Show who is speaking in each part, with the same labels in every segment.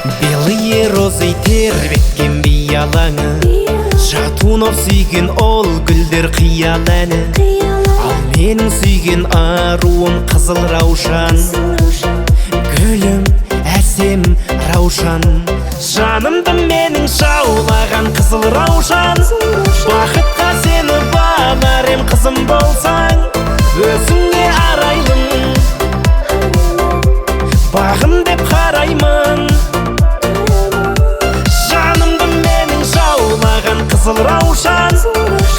Speaker 1: Белые розы тербеткен биялаңы, Шатунов сүйген ол гүлдер қиял әні. Ал менің сүйген аруым қызыл раушан, гүлім әсем раушан. Жанымды менің жаулаған қызыл раушан, бақытқа сені балар ем қызым болсаң. Өзіңе арайлым, бағым деп қараймын. Жанымды менің жаулаған қызыл раушан,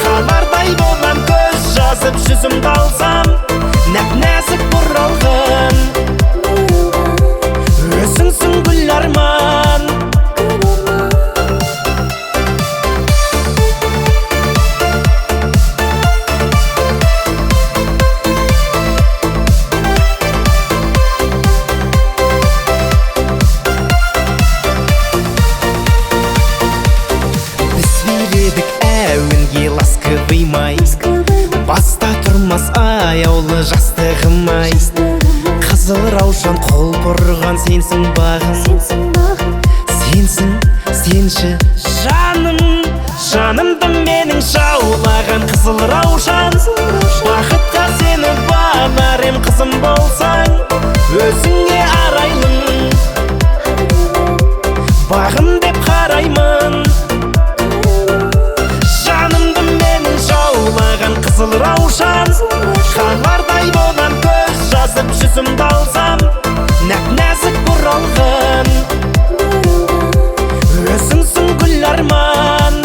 Speaker 1: қалардай болам көз жазып жүзімді алсам, нәп-нәзік бұралған өзіңсің гүл арман. Біз биледік әуенге ласковый май, баста тұрмас аяулы жастығым ай. Қызыл раушан құлпырған сенсің бағым, сенсің, сенші жаным. Жанымды менің жаулаған қызыл раушан, бақытқа сені балар ем қызым болсаң. Өзіңе арайлым, бағым деп қараймын. Жанымды менің жаулаған қызыл раушан, қалардай болам көз жазып жүзімді алсам, нәп-нәзік бұралған өзіңсің гүл арман.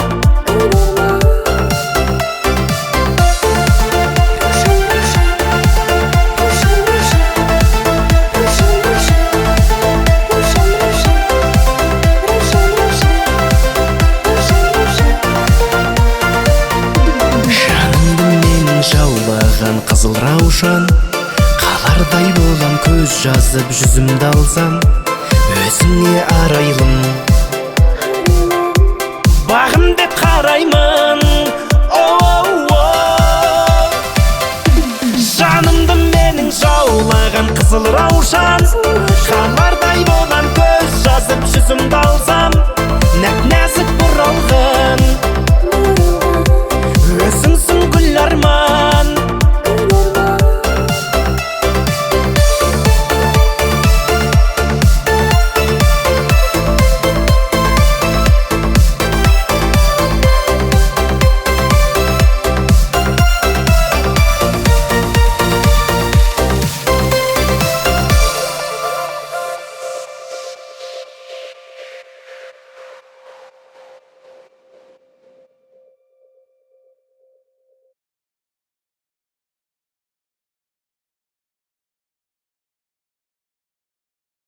Speaker 1: Жанымды менің жаулаған қызыл раушан, қалардай болам көз жазып жүзімді алсам, өзіңе арайлым, бағым деп қараймын. Жанымды менің жаулаған қызыл раушан, қалардай